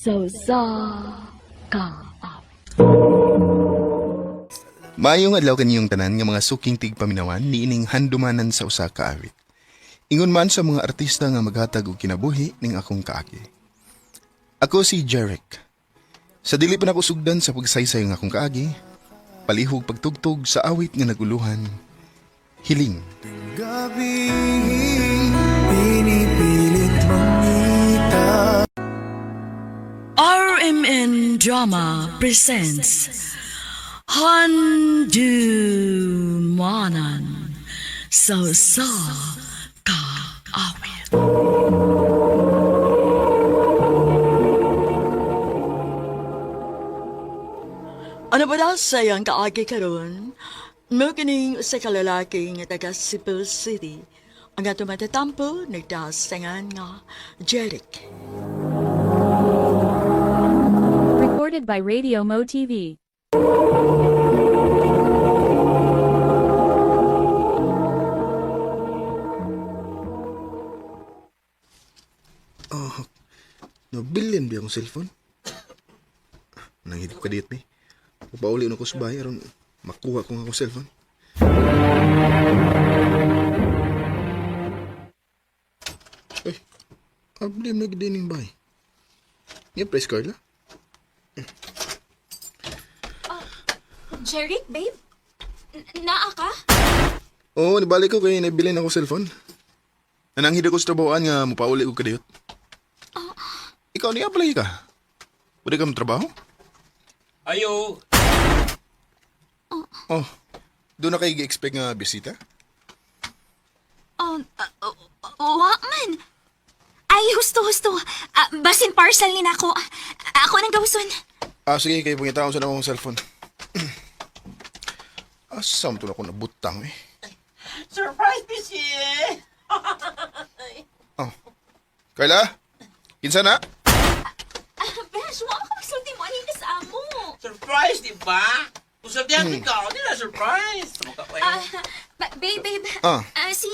Sa usa ka awit. Maayong adlaw kaniyong tanan nga mga suking tigpaminawan niining handumanan sa usa ka awit. Ingon man sa mga artista nga maghatag og kinabuhi ning akong kaagi. Ako si Jeric. Sa dili pa nako sugdan sa pagsaysay ng akong kaagi, palihog pagtugtog sa awit nga naguluhan, Hiling. Gabi, pinipilit mangita. RMN Drama presents Handumanan sa usa ka awit. Ano ba daw sa iyang kaagi karon? Mo kining usa ka lalaki nga taga Cebu City. Ang ato matatampo nagdasangan nga Jeric. Recorded by Radio Mo TV. Oh, nabilin ba akong cellphone? Nanghidip ka diit, mi. Upauli na ko sa bahay aron makuha ko nga akong cellphone. Eh, abli mo na ning bahay. Nga press Carla? Jeric, babe? Naa ka? Oo, nibalik ko kay nabilin ako cellphone. Nananghid ako sa trabahoan nga mupauli ko kadiyot. Ikaw niya pala ka. Pwede ka trabaho? Ayo, Oh, doon na kayo gi-expect nga bisita? Oh, wa man. Ay, husto, husto. Ah, basin parcel ni nako. Ako nang gawson. Ah, sige, kayo pangitaon sa akong cellphone. Asa mo to na ako nabutang eh. Surprise, busy! Oh. Carla? Kinsa na? Besh, wa ka magsulti mo. Anita sa amo. Surprise, di ba? Kung sultihan ikaw, di na surprise. Mukha ko eh. Ah, babe, babe. Ah. Ah, si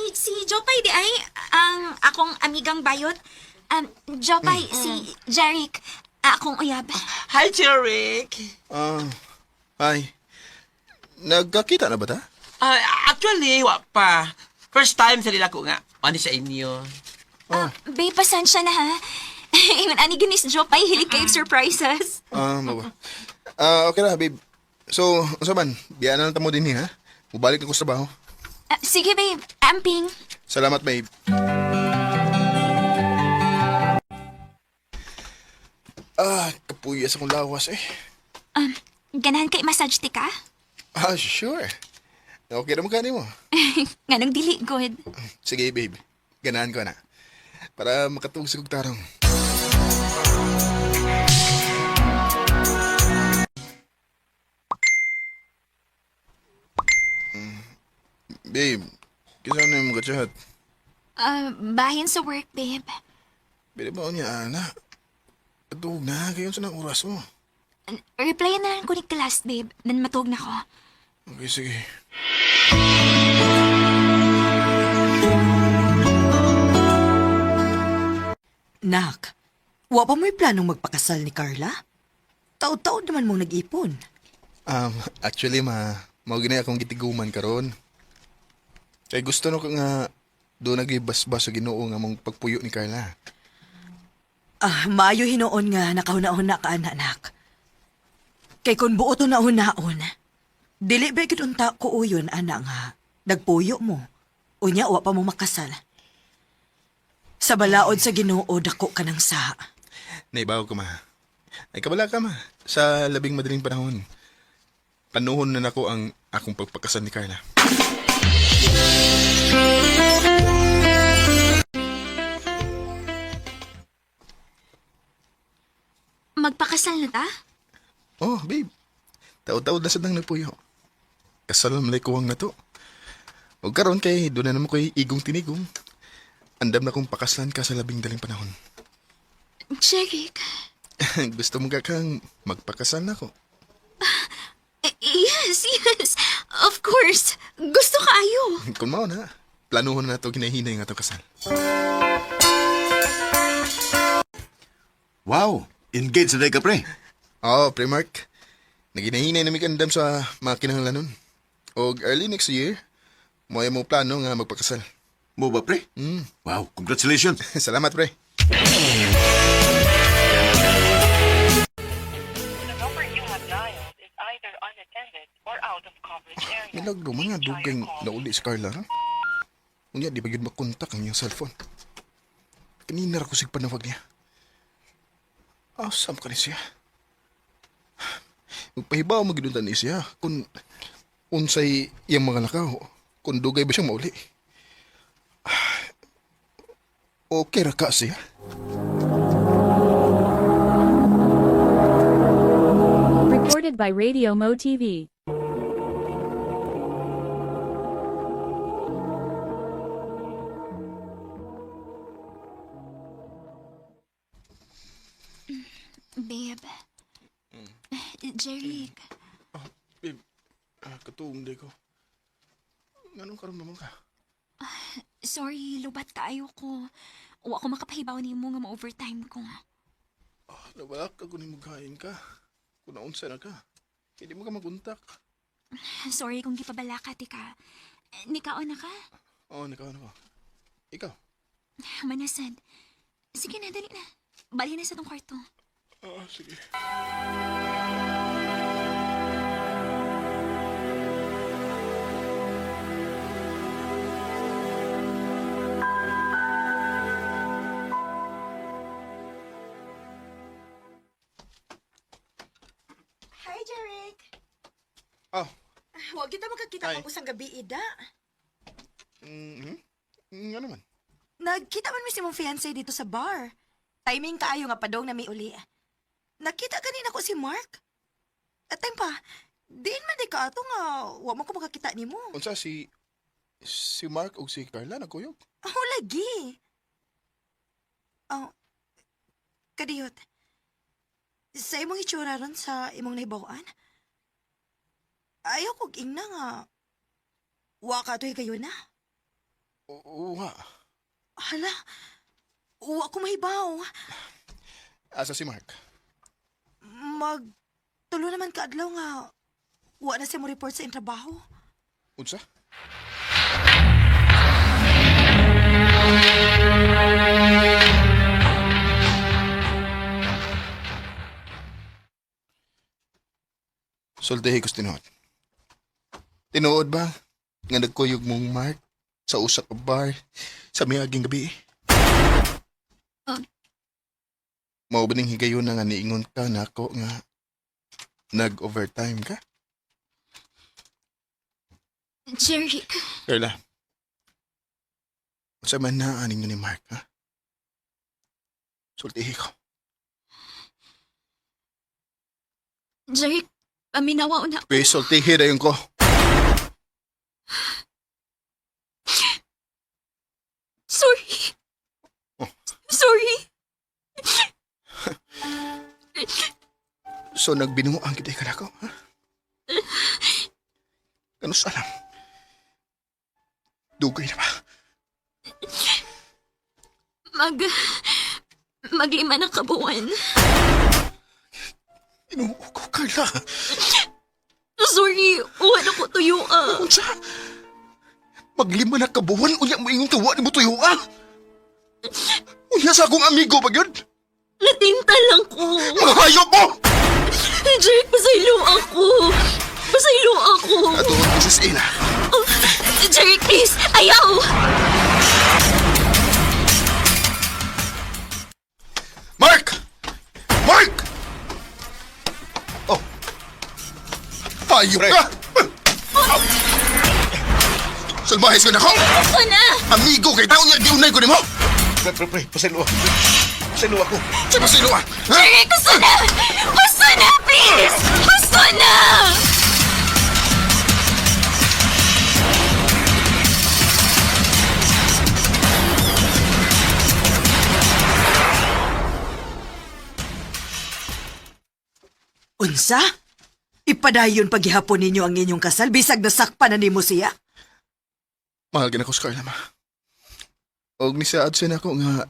Jopay di ay ang akong amigang bayot. Jopay, si Jeric, akong uyab. Hi, Jeric! Ah, hi. Nagkakita na ba ta? Ah, actually, wa pa. First time sa nila ko nga. Ano sa inyo? Oh. Babe, pasensya na ha. Ingon ani ginis Jopay, hilig kayo surprises. Ah, mawa. Ah, okay na, babe. So, unsa man? Biya na lang ta mo din ha. Mubalik ako sa trabaho. Ah, sige, babe. Amping. Salamat, babe. Ah, kapuya sa akong lawas eh. Ganahan kay massage ti ka? Ah, sure. Okay na mo mo. Nganong dili good. Sige, babe. Ganahan ko na. Para makatug sa kog tarong. Babe, kisa na yung mga chat. Ah, bahin sa work, babe. Pwede ba niya, ana? Katug na, kayo sa nang oras mo. Reply na lang ko ni class, babe. Nan matug na ko. Okay, sige. Nak, wa pa mo'y planong magpakasal ni Carla? Taod-taod naman mong nag-ipon. Actually, ma, mao gini akong gitiguman karon. Kay gusto no ko nga doon nagibasbas sa Ginoo nga mong pagpuyo ni Carla. Ah, maayo hinuon nga nakahuna-huna ka, anak, nak. Kay kung buo to na-hunaon, dili ba gid unta ko uyon, anak nga, nagpuyo mo. Unya, wa pa mo makasal. Sa balaod sa Ginoo, dako ka ng sa. Naibaw ko, ma. Ay, kabala ka, ma. Sa labing madaling panahon, panuhon na nako ang akong pagpakasal ni Carla. Magpakasal na ta? Oh, babe. Taod-taod na sa dang nagpuyo. Kasal na malay kuwang na to. O karon kay doon na naman ko'y igong tinigong. Andam na kong pakaslan ka sa labing daling panahon. Jeric. Gusto mo ka kang magpakasal na ko. Eh, yes, yes. Of course. Gusto kaayo. Kung mao na, planuhon na to ginahinay nga to kasal. Wow! Engaged na ka, pre. Oo, pre Mark. Naginahinay na mi kandam sa mga kinahanglanon. Og early next year, mo mo plano nga magpakasal. Mo ba, pre? Wow, congratulations. Salamat, pre. The number you have dialed is either unattended or out of coverage area. Milagro man nga Please try dugay your call nauli si Carla, ha? Unya, di ba yun makontak ang iyang cellphone? Kanina ra ko sig panawag niya. Asam ka ni siya? Magpahibaw magiduntan ni siya kung unsay iyang mga lakaw, kung dugay ba siyang mauli. Okay ra ka siya. Recorded by Radio Mo TV. Babe. Jeric, Babe, katuong day ko. Anong karon naman ka? sorry, lubat kaayo ko. Wa ko makapahibaw nimo nga ma-overtime ko. Nawala ka kung nimughain ka. Kung naunsa na ka. Hindi mo ka maguntak. Sorry kung gipabala ka, tika. Nikaon na ka? Oo, oh, nakaano ko. Ikaw? Manasan. Sige na, dali na. Bali na sa tong kwarto. Oo, sige. Hi, Jeric. Oh, Huwag kita magkakita Hi. pag usang gabi, Ida. mm-hmm. Nga naman. Nagkita man mi si mong fiancé dito sa bar. Timing kaayo nga padong na mi uli. Nakita kanina ko si Mark. At time pa, diin man di ka ato nga wa mo ko makakita nimo. Unsa si si Mark o si Carla nagkuyog? Oh, lagi. Oh, kadiyot. Sa imong itsura ron sa imong nahibaw-an, ayaw kog ingna nga wa ka to'y kayo na. Oo nga. Hala, wa ko mahibaw. Asa si Mark? Mag tulo naman kaadlaw nga wa na siya mo report sa iyang trabaho. Unsa? Sultihi ko sa tinuod. Tinuod ba nga nagkuyog mong Mark sa usa ka bar sa miaging gabi? Ah. Mao ba ning higayon na nga niingon ka nako nga nag-overtime ka? Jeric, Carla. Unsa man na aning ni Mark, ha? Sultihi ko. Jeric, paminawa na. Pwes, sultihi dayon ko. Sorry. Oh. Sorry. So, nagbinuang kita ka nako, ha? Kanus alam? Dugay na ba? Mag... Maglima na kabuwan. Inuo ko, Carla. Sorry, wala ko tuyo ah. Unsa? Maglima na kabuwan, unya mo ingong tuwa ni mo tuyo, ah! Unya sa akong amigo ba yun? Natinta lang ko. Mga hayop mo! Jeric, pasaylo ako. Pasaylo ako. Atuon ko sa ila. Oh, Jeric, please! Ayaw! Mark! Mark! Oh. Hayop ka! Salbahes ka na ko! Gusto na! Amigo kay tao niya, giunay ko nimo! Pre, pre, pre, pasaylo. Pasaylo ako. Pasilo ah! Ha? Jeric, gusto na! Gusto na, please! Gusto na! Unsa? Ipadayon paghihapon ninyo ang inyong kasal bisag nasakpan na nimo siya. Mahal ka na ko sa Carla, ma. Og nisaad siya na ako nga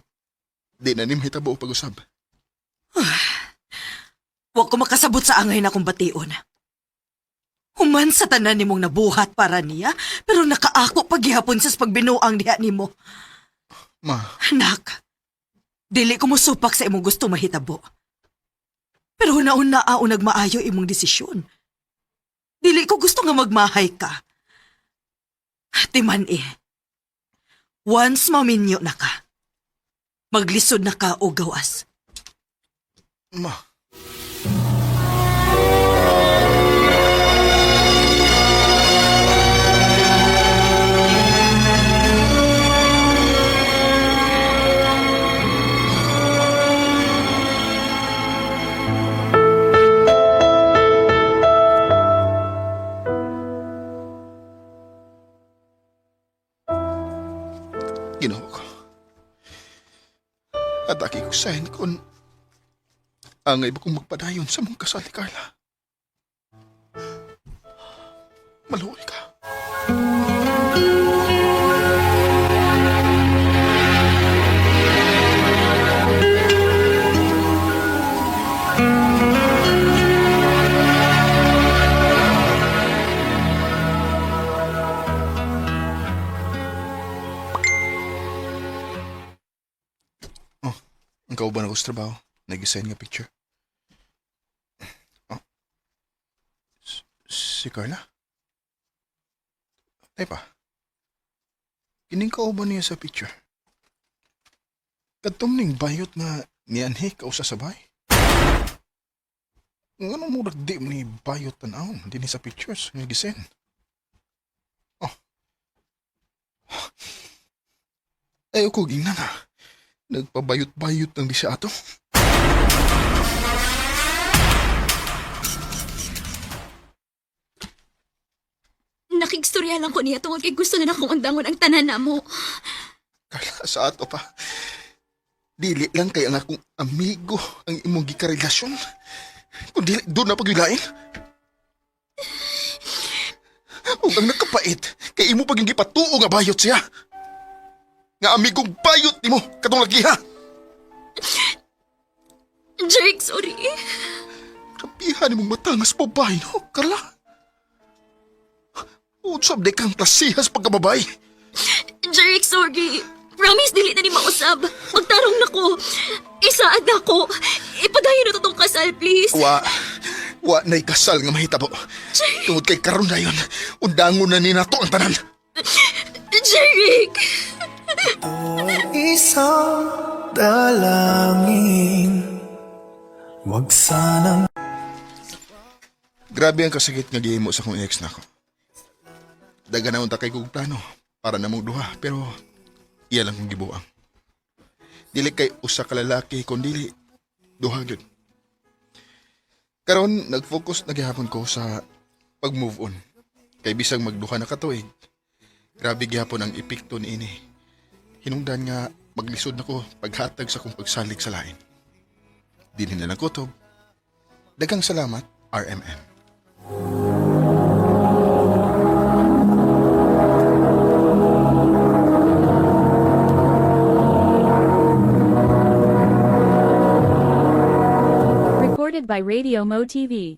di na nim hitabo pag-usab. Wa ko makasabot sa angay na kong bation. Human sa tanan nimong nabuhat para niya, pero nakaako paghihapon sa pagbinuang diha nimo. Ma, Anak, dili ko mosupak sa imong gusto mahitabo. Pero una-una ao nagmaayo imong desisyon. Dili ko gusto nga magmahay ka. Timan eh. Once maminyo na ka, maglisod na ka o gawas. ma. Ginoo ko. Atake ko sa kung angay ba kong magpadayon sa mong kasal ni Carla. Maluoy ka. Oh, ang kauban ako sa trabaho. Nag-send nga picture. Oh. Si Carla? Ay pa. Kining kauban niya sa picture. Katom ning bayot na nianhi ka usa sabay. Ngano mo di mo ni bayot tanawon dinhi sa pictures nga gisend. Oh. Ay ko gingnan ha. Nagpabayot-bayot ang di siya ato. Nakigstorya lang ko niya tungod kay gusto na akong undangon ang tanan namo. Carla, sa ato pa. Dili lang kay ang akong amigo ang imong gikarelasyon. Kung dili, doon na pagwilain. Ug ang nakapait, kay imo pag gipatuo nga bayot siya. Nga amigong bayot nimo katong lagiha. Jeric, sorry. Kapihan nimong matangas babae, no, Carla? Unsab di kang klasihas pagkababay. Jeric, sorry. Promise, dili na ni mausab. Magtarong na ko. Isaad na ko. Ipadayon na to tong kasal, please. Wa, wa na'y kasal nga mahitabo. Tungod kay karon na yun, undangon na ni nato ang tanan. Jeric! Isang dalangin, wag sanang Grabe ang kasakit nga gihimo sa akong ex nako. Daga na unta kay kog plano para namong duha pero iya lang kong gibuang. Dili kay usa ka lalaki kun dili duha gyud. Karon nag-focus na gihapon ko sa pag-move on. Kay bisag magduha na ka tuig. Grabe gihapon ang epekto niini. Hinungdan nga maglisod nako paghatag sa akong pagsalig sa lain. Dinhi na lang kutob. Daghang salamat, RMN. Recorded by Radio Mo TV.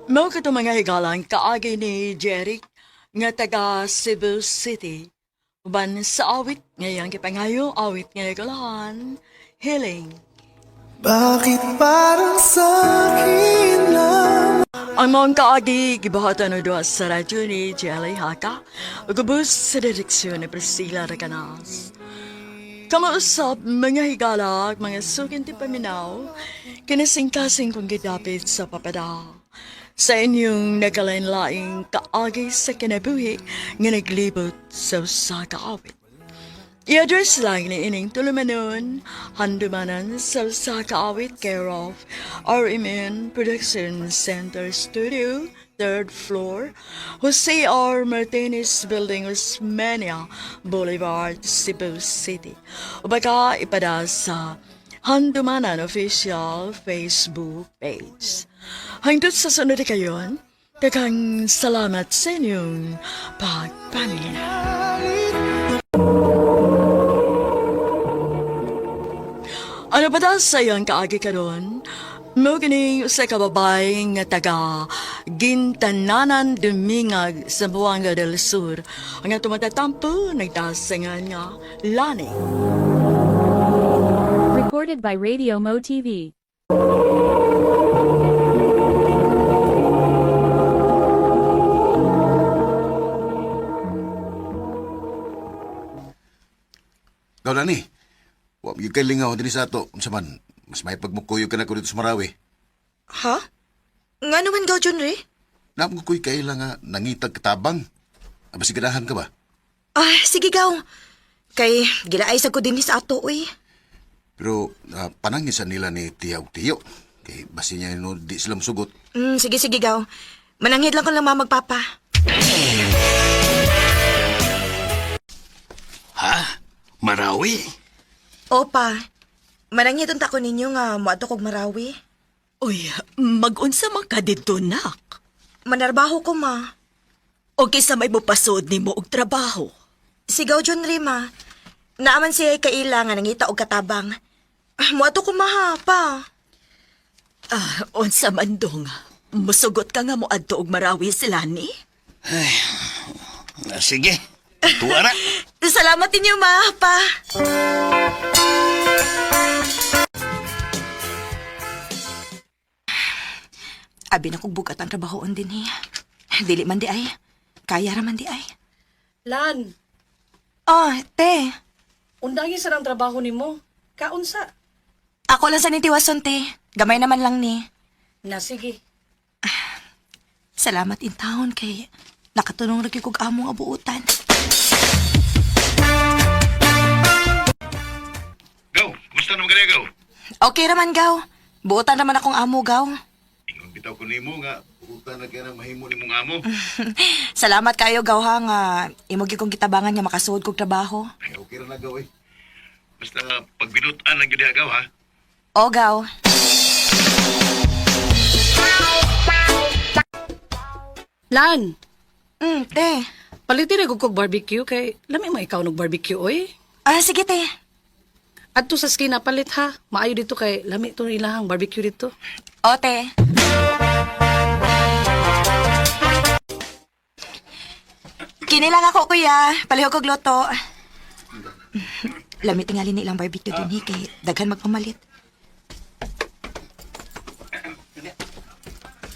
Mao kato mga higalang kaagi ni Jeric nga taga Cebu City. Uban sa awit ngayang gipangayo awit nga nagulahan, Healing. Bakit parang sa'kin lang? Ang mga kaagi gibuhatan og duha sa radyo ni Jelly Haka ug ubos sa direksyon ni Priscilla Recanas. Kamausap mga higalak, mga sukin ti paminaw, kinasingkasing kong gidapit sa papada. Sa inyong nagkalain-laing kaagi sa kinabuhi nga naglibot sa usa ka awit. I-address lang ni ining tulumanon, handumanan sa usa ka awit care of RMN Production Center Studio, third floor, Jose R. Martinez Building, Osmeña Boulevard, Cebu City. O baka ipada sa Handumanan Official Facebook page. Hangtod sa sunod kayon, daghang salamat sa inyong pagpamina. Ano pa daw sa iyong kaagi karon? Mo kining usa ka babae nga taga Gintananan Dumingag sa Buanga del Sur. Ang atong matatampo nagtasingan nga Lani. Recorded by Radio Mo TV. Gaw na ni. Wa gyud kay lingaw dinhi sa ato. Unsa man, mas may pagmukuyo ka na ko dito sa Marawi. Ha? Nga naman gaw, John Ray? Naam ko ko'y kaila nga nangitag katabang. Aba sigurahan ka ba? Ah, sige gaw. Kay gilaay sa ko din sa ato, uy. Pero panangin sa nila ni Tiya ug Tiyo. Kay basi niya no, di sila musugot. Sige, sige gaw. Mananghid lang ko lang mama magpapa. Ha? Marawi? Opa, mananghid unta ko ninyo nga moadto kog Marawi. Uy, magunsa man ka didto, nak. Manarbaho ko, ma. O kaysa may mopasod nimo og trabaho. Sigaw John Rima. Naaman siya kaila nga nangita og katabang. Ah, moadto ko maha, pa. Ah, unsa man dong. Musugot ka nga moadto og Marawi sila ni? Ah, sige, tuwa na. Salamat ninyo, ma, pa. Abi na kog bugat ang trabahoon din eh. Dili man di ay. Kaya ra man di ay. Lan, Oh, te. undangi sa ang trabaho nimo. Kaunsa? Ako lang sa nitiwason, te. Gamay naman lang ni. Na sige. Salamat in town kay nakatunong ra gyud kog amo nga buutan. Gaw, kumusta naman ka gaw? Okay raman gaw. Buutan raman akong amo gaw. Ingon bitaw ko nimo nga buutan na kaya nang mahimo nimong amo. Salamat kayo gaw ha nga imo gyud kong gitabangan nga makasuod kog trabaho. Ay, okay ra na gaw eh. Basta pagbinutan lang gyud diha, gaw ha. O gaw. Lan, Te. palitin na kog barbecue kay lami mo ikaw nog barbecue oy. Ah, sige te. Adto sa skina palit ha. Maayo dito kay lami to ilahang barbecue dito. O te. Kini lang ako kuya. Palihog kog luto. Lami tingali ni ilang barbecue dinhi kay daghan magpamalit.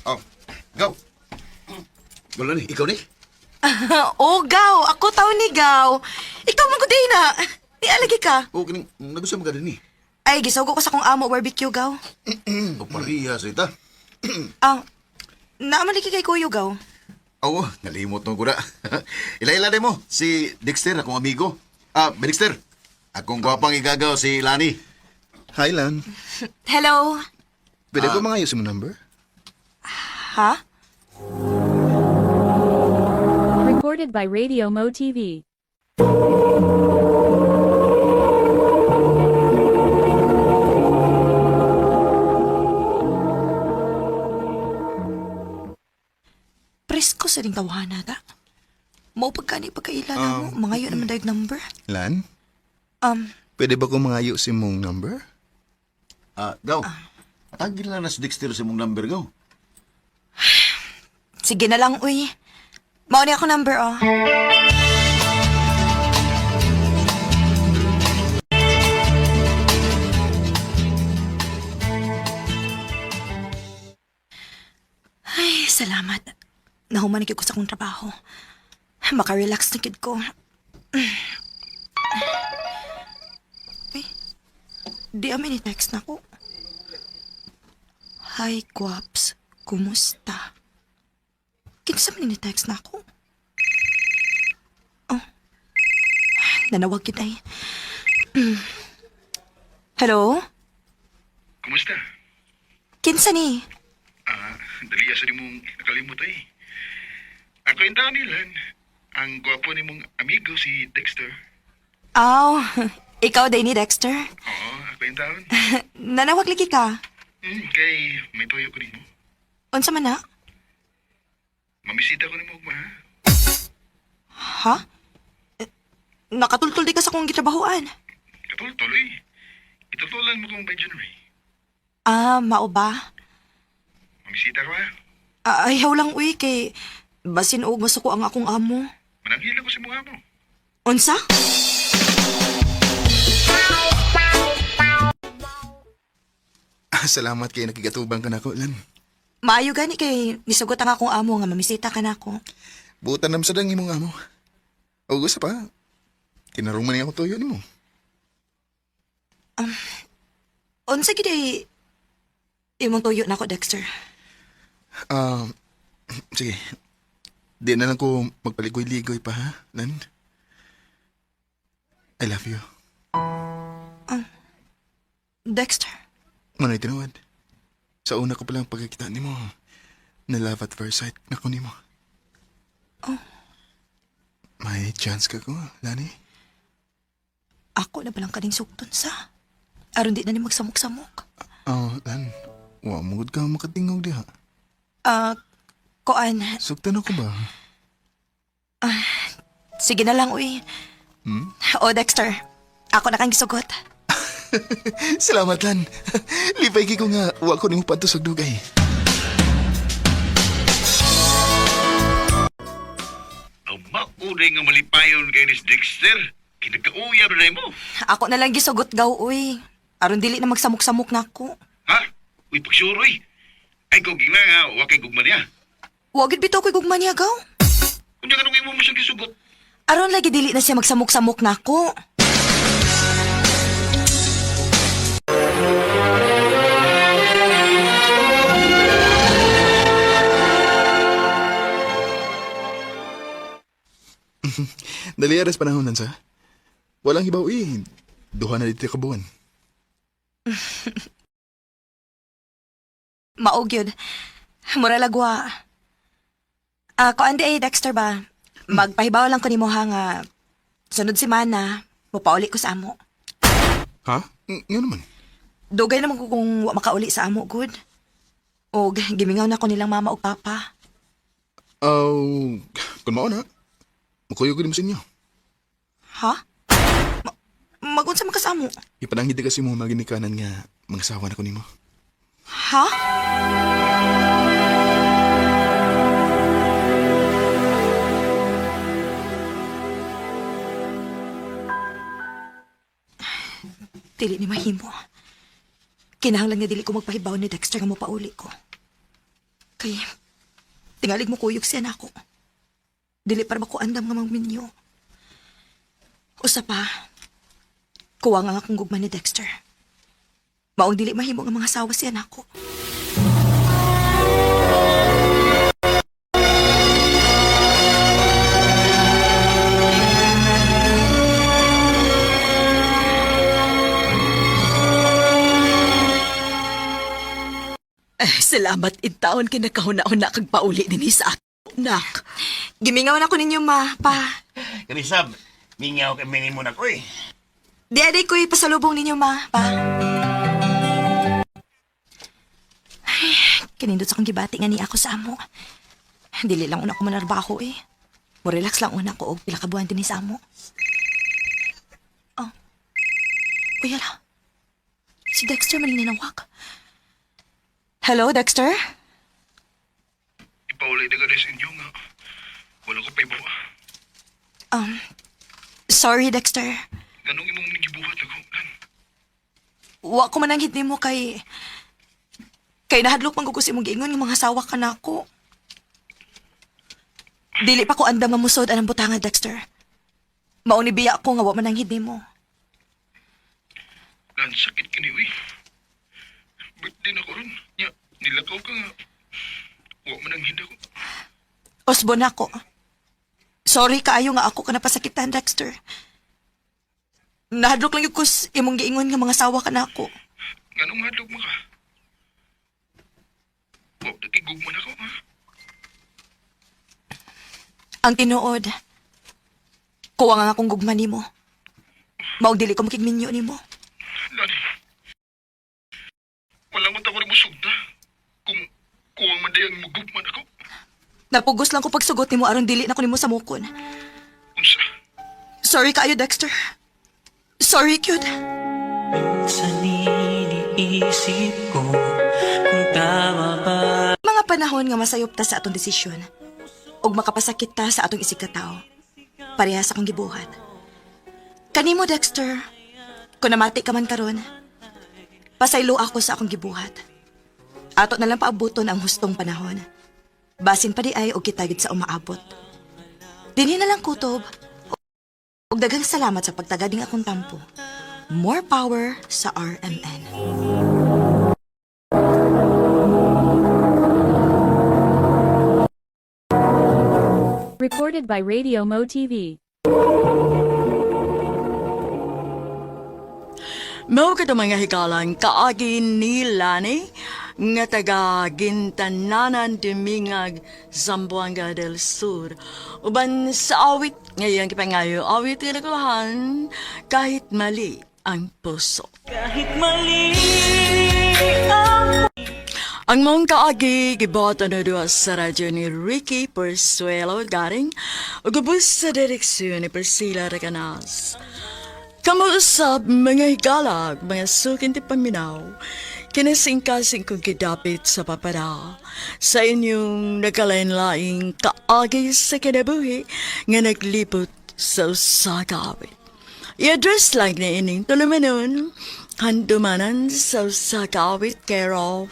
Oh, gaw. Wala ni, ikaw ni? oh, gaw. Ako taw ni gaw. Ikaw man gud na. Di alagi ka. O, kining, nagusto mo ka din ni. Ay, gisugo ko sa kong amo barbecue gaw. O, pariya sa ita. Ah, naaman lagi kay kuyo gaw. Oo, nalimot mo ko na. Ila-ila din mo, si Dexter, akong amigo. Ah, Dexter, akong gwapang igagaw si Lani. Hi, Lan. Hello. Pwede ko mga mo number? Ha? Recorded by Radio Mo TV. Presko sa ring tawahan ta. Mao pagkani pagkaila na mo, mga yun naman dayag number. Lan, pwede ba ko mga si mong number? Ah, gaw. Tagin lang na si Dexter sa mong number, gaw. Sige na lang, uy. Mao ni ako number, oh. Ay, salamat. Nahuman na gyud ko sa akong trabaho. Makarelax na gyud ko. Ay, di amin ni text na ko. Hi, Guaps. Kumusta? Kinsa man ni text na ako? Oh. Nanawag kita eh. Hello? Kumusta? Kinsa ni? Ah, dali sa mong nakalimot ay. Ako yung tao ni Lan. Ang gwapo ni mong amigo si Dexter. Aw, ikaw day ni Dexter. Oo, ako yung taon. Nanawag lagi ka. Kay may tuyo ko nimo. Unsa man na? Mamisita ko nimo ugma ha. Ha? Eh, nakatultul di ka sa kong gitrabahoan. Katultol eh. Itutulan mo kong by January. Ah, mao ba? Mamisita ka ba? Ah, ayaw lang uy kay basin og masuko ang akong amo. Mananghila ko sa mukha mo. Unsa? Ah, salamat kay nakigatubang ka nako, Lan. Maayo gani kay nisugot ang akong amo nga mamisita ka nako. Butan nam sa dang imong amo. O gusto pa, tinarong man niya ako tuyo nimo. Unsa gid ay imong tuyo nako, Dexter? Ah, sige. Di na lang ko magpaligoy-ligoy pa, ha, Lan? I love you. Dexter. Manoy tinuod. Sa una ko palang pagkakita nimo, na love at first sight na ko nimo. Oh. May chance ka ko, Lani? Ako na balang kaning sugton sa. Aron di na ni magsamok-samok. Oh, Lan. Wa mo gud ka makatingog diha. Ah, koan, Sugtan ako ba? sige na lang uy. Hmm? O Dexter, ako na kang gisugot. Salamat, Lan. Lipay kay ko nga, wa ko nimo padto sa dugay. Ang maunay nga malipayon kay ni Dexter. Kinagkauyab na mo. Ako na lang gisugot gaw uy. Aron dili na magsamok-samok nako. Ha? Uy, pagsuroy. Ay, kung gina nga, wa kay gugma niya. Wa gid bitaw ko'y gugma niya gaw. Kung kanong imo mo siyang gisugot. Aron lagi dili na siya magsamok-samok nako. Dali aras panahon nan sa. Walang hibaw eh. Duha na dito ka buwan. Maog yun. Mura lagwa. Ah, koan di ay Dexter ba? Magpahibaw lang ko nimo ha nga sunod semana mopauli ko sa amo. Ha? Nga naman. Dugay naman ko kung wa makauli sa amo good. Og gimingaw na ko nilang mama ug papa. Oh, kung mao na, makuyo ko din mo sa inyo. Ha? Ma magunsa man ka sa amo? Ipanangit kasi mo maginikanan nga mangasawa na ko nimo. Ha? Dili ni mahimo. Kinahanglan nga dili ko magpahibaw ni Dexter nga mopauli ko. Kay tingalig mo kuyog siya nako. Dili para ba ko andam nga magminyo. Usa pa, kuwang ang akong gugma ni Dexter. Maong dili mahimo nga mga asawa siya nako. Eh, salamat in taon kay nakahuna-huna kag pauli dinhi sa ako, nak. Gimingaw na ko ninyo, ma, pa. Kanisab, mingaw kami ni mo na ko eh. Di aday ko'y pasalubong ninyo, ma, pa. Ay, kanindot sa akong gibati nga ni ako sa amo. Dili lang una ko manarbaho eh. Mo-relax lang una ko og pila ka buwan dinhi sa amo. Oh. Uy, ala. Si Dexter maning ninawag. Hello, Dexter? Ipauli na ka sa inyo nga. Wala ko pa ibawa. Um, sorry, Dexter. Ganong imong gibuhat ako, Lan. Wa ko mananghid nimo kay kay nahadlok man ko sa imong giingon nga mga sawa ka nako. Dili pa ko andam nga musod anang butanga, Dexter. Mao ni biya ko nga wa mananghid nimo. Lan, sakit kini, uy. Birthday na ko ron. Nya, nilakaw ka nga. Wa man ang hinda ko. Osbo na ko. Sorry kaayo nga ako ka napasakitan, Dexter. Nahadlok lang yun ko sa imong giingon nga mga sawa ka nako. Nganong hadlok mo ka? Wa pa kay gugma na ko, ha? Ang tinuod, kuwang ang akong gugma nimo. Maog dili ko makigminyo nimo. Lani, wala man ta ko rin musugda. Kung kuwang man dayang magugman ako. Napugos lang ko pagsugot nimo aron dili na ko nimo samukon. Unsa? Sorry kaayo, Dexter. Sorry, cute. Minsan iniisip ko kung tama ba. Mga panahon nga masayop ta sa atong desisyon ug makapasakit ta sa atong isigkatao. Parehas akong gibuhat. Kanimo, Dexter, kung namati ka man karon, pasaylo ako sa akong gibuhat. Ato na lang paabuton ang hustong panahon. Basin pa di ay og kita gid sa umaabot. Dinhi na lang kutob. Ug daghang salamat sa pagtagading akong tampo. More power sa RMN. Recorded by Radio Mo TV. Mao kato mga hikalang kaagi ni Lani nga taga Gintananan Dumingag, Zamboanga del Sur. Uban sa awit ngayang kipangayo, awit nga nakulahan kahit mali ang puso. Kahit mali ang Ang mong kaagi gibuhat na duha sa radyo ni Ricky Persuelo Garing ug ubos sa direksyon ni Priscilla Recanas. Kamuusap mga higalag, mga sukin ti paminaw, kinasingkasing kong gidapit sa papada, sa inyong nagkalain-laing kaagi sa kinabuhi nga naglipot sa usa ka awit. I-address lang ni ining tulumanon, handumanan sa usa ka awit care of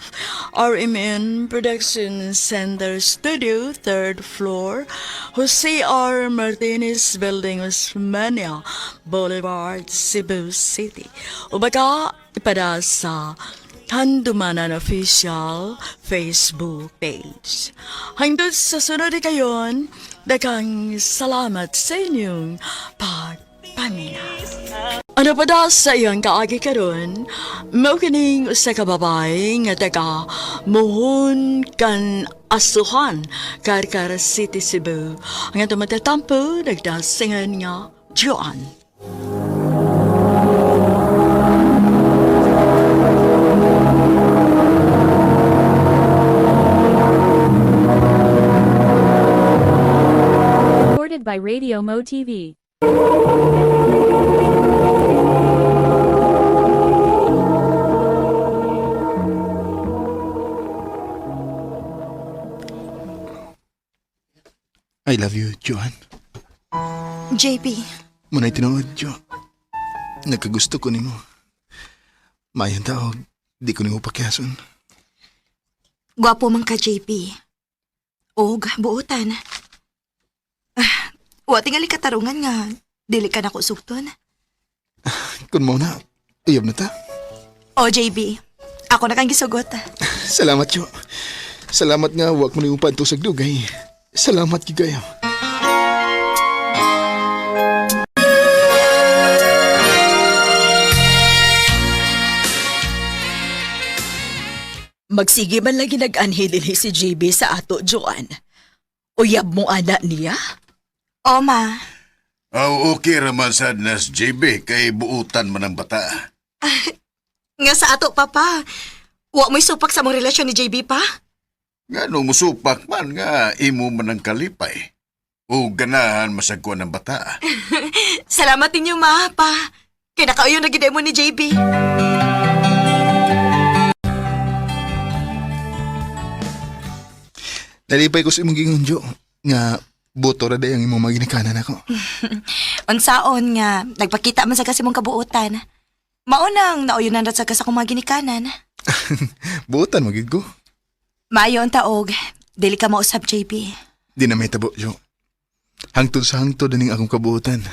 RMN Production Center Studio, third floor, Jose R. Martinez Building, Osmania Boulevard, Cebu City. O baka ipada sa Handumanan Official Facebook page. Hangtod sa sunod kayon, daghang salamat sa inyong pagpamina. Ano pa da sa iyang kaagi karon? Mao kining usa ka babae nga taga Muhon kan Asuhan, Carcar City, Cebu. Ang atong matatampo nagdasingan nga Joan. Recorded by Radio Mo TV. I love you, Joan. JP, Muna'y tinuod, Jo. Nagkagusto ko nimo. Mayang taog, di ko nimo pakyason. gwapo man ka, JP. Og buotan. Ah, wa tingali katarungan nga dili ka nako sugton. Kun mo na, uyab na ta. O JB, ako na kang gisugot. Salamat, Jo. Salamat nga, wag mo nimo padto sa dugay. Salamat gyud kayo. Magsige man lagi nag-anhi dinhi si JB sa ato, Joan. Uyab mo ana niya? O ma, Aw, okay raman sad nas JB kay buutan man ang bata. nga sa ato papa. Wa mo'y supak sa mong relasyon ni JB pa? Nga no musupak man nga imo man ang kalipay. O ganahan masagkuan ang bata. Salamat ninyo ma, pa. Kay nakauyon na gid mo ni JB. Nalipay ko sa imong gingon, Jo. Nga, buto ra day ang imong maginikanan ako. Unsaon nga nagpakita man sa kasi mong kabuotan. Maunang nauyonan ra sa kas akong mga ginikanan. Buotan mo gid ko. Maayo ang taog, dili ka mausab JB. Di na may tabo, Jo. Hangtod sa hangtod aning akong kabuotan.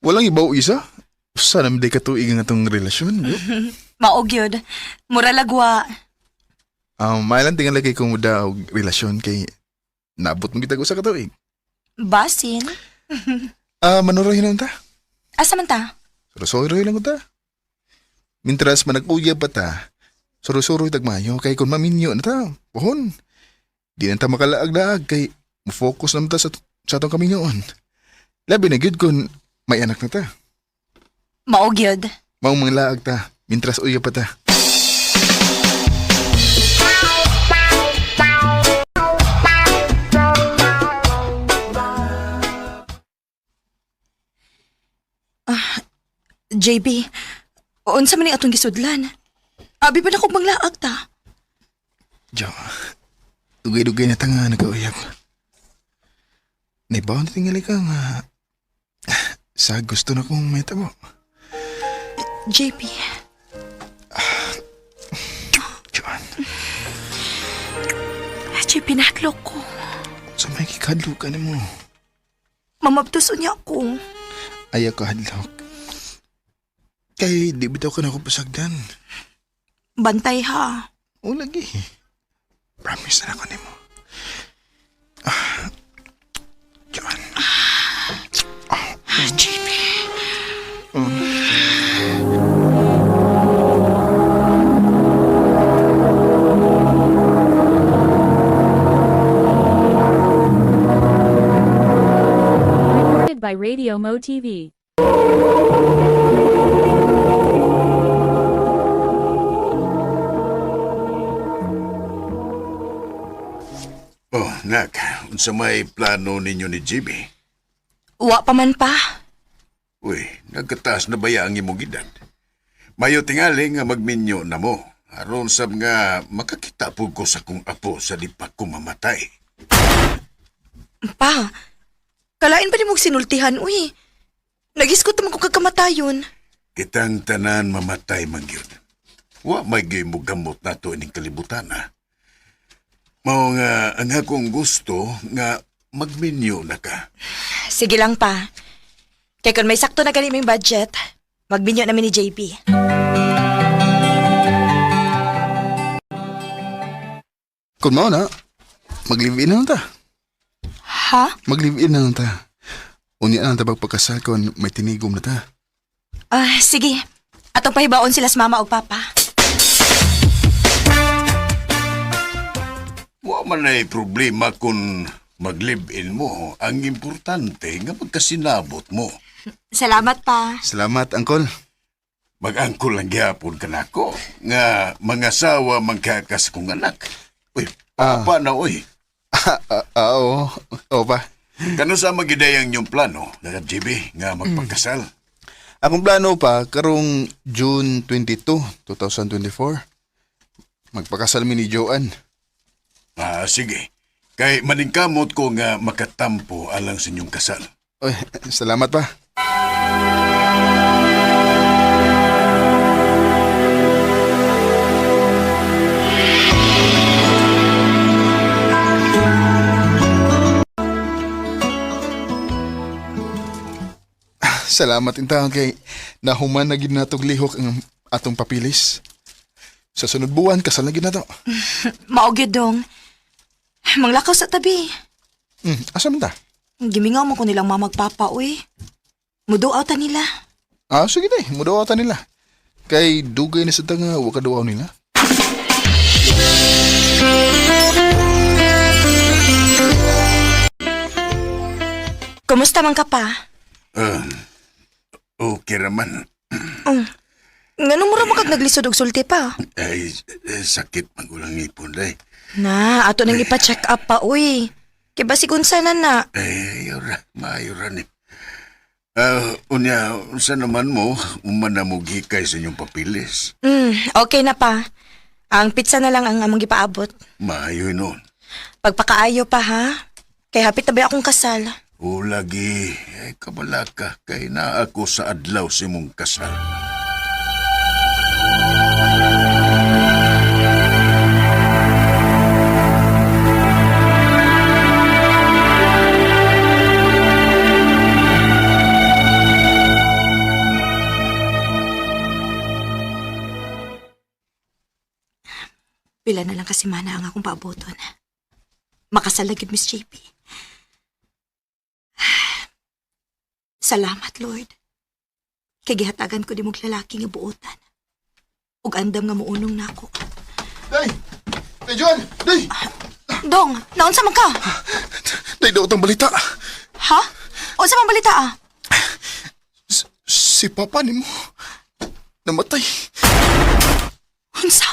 Walang ibaw isa. Sana di ka tuig ang atong relasyon, Jo. Maog yun. Mura lagwa. Mailan tingali kay kung muda og relasyon kay naabot mo kita sa katuig. Basin. Ah, manurohin lang ta. Asa man ta? Surusuroy lang ko ta. Mintras manag-uyab pa ta, surusuroy tagmayo kay kung maminyo na ta, puhon. Di na ta makalaag-laag kay mo-focus naman ta sa sa atong kaminyoon. Labi na gyud kun may anak na ta. Mao gyud. Maong manglaag ta, mintras uya pa ta. JB, unsa man ning atong gisudlan? Abi pa na kog manglaag ta. Jo, dugay-dugay na ta nga nagauyab. Naibaw na tingali ka nga sa gusto na kong may tabo. JP. Joan, JP, nahadlok ko. sa may kikadlo ka nimo. Mamabtuson niya ako. Ayaw ka hadlok. Kay di bitaw ka na ako pasagdan. Bantay ha. O lagi. Promise na ako nimo. Ah, Joan. JP. Recorded by Radio Mo TV. Oh, nak, unsa may plano ninyo ni Jimmy? Wa pa man pa. Uy, nagkataas na baya ang imong edad? Mayo tingali nga magminyo na mo. Aron sab nga makakita pud ko sa kong apo sa di pa ko mamatay. Pa, kalain pa ni mong sinultihan, uy. Nagiskot naman ko kagkamatayon. Kitang tanan mamatay man gyud. Wa may gyud mo gamot nato ining kalibutan ah. Mao nga ang akong gusto nga magminyo na ka. Sige lang pa. Kaya kung may sakto na gani ming budget, magbinyo namin ni JP. Kung mao na, mag-live-in na lang ta. Ha? Mag-live-in na lang ta. Unya na lang ta pagpakasal kon may tinigom na ta. Ah, sige. Atong pahibaon sila sa mama o papa. Wa man ay problema kung mag-live-in mo. Ang importante nga magkasinabot mo. Salamat pa. Salamat, Angkol. Mag-angkol lang gyapon ka nako nga mangasawa man ka kas kong anak. Uy, papa na uy. Oo. Oo pa. Kano sa magidayang yung plano, nga GB, nga magpakasal? Akong plano pa, karong June 22, 2024, magpakasal mi ni Joanne. Ah, sige. Kay maningkamot ko nga makatampo alang sa inyong kasal. Oy, salamat pa. Salamat intahan kay nahuman na gid natog lihok ang atong papilis. Sa sunod buwan kasal na gid nato. Mao gyud dong. Manglakaw sa tabi. Asa man ta? Gimingaw mo ko nilang mamagpapa, uy. Muduaw ta nila. Ah, sige day, mudaw ta nila. Kay dugay na sa tanga wa ka duaw nila. Kumusta man ka pa? Ah, okay raman. Ngano mura mo kag naglisod og sulti pa? Ay, eh, sakit magulang ipon day. Na, ato nang ipa-check up pa, uy. Kay basig unsa na na. Ay, ayaw ra, maayo ra ni. Ah, unya, unsa naman mo, uman na mo gikay sa inyong papilis. Okay na pa. Ang pizza na lang ang among gipaabot. Maayo noon. Pagpakaayo pa ha. Kay hapit na ba akong kasal? O lagi, ay kabala ka, kay naa ako sa adlaw sa imong kasal. Pila na lang kasi mana ang akong paaboton. Makasal na gyud, Miss JP. Salamat, Lord. Kay gihatagan ko di mong lalaki nga buotan. Ug andam nga muunong nako. Day! Day, Joan! Day! Dong, naunsa man ka? Day, daw tang balita. Ha? Unsa man balita ah? Si papa nimo namatay. Unsa?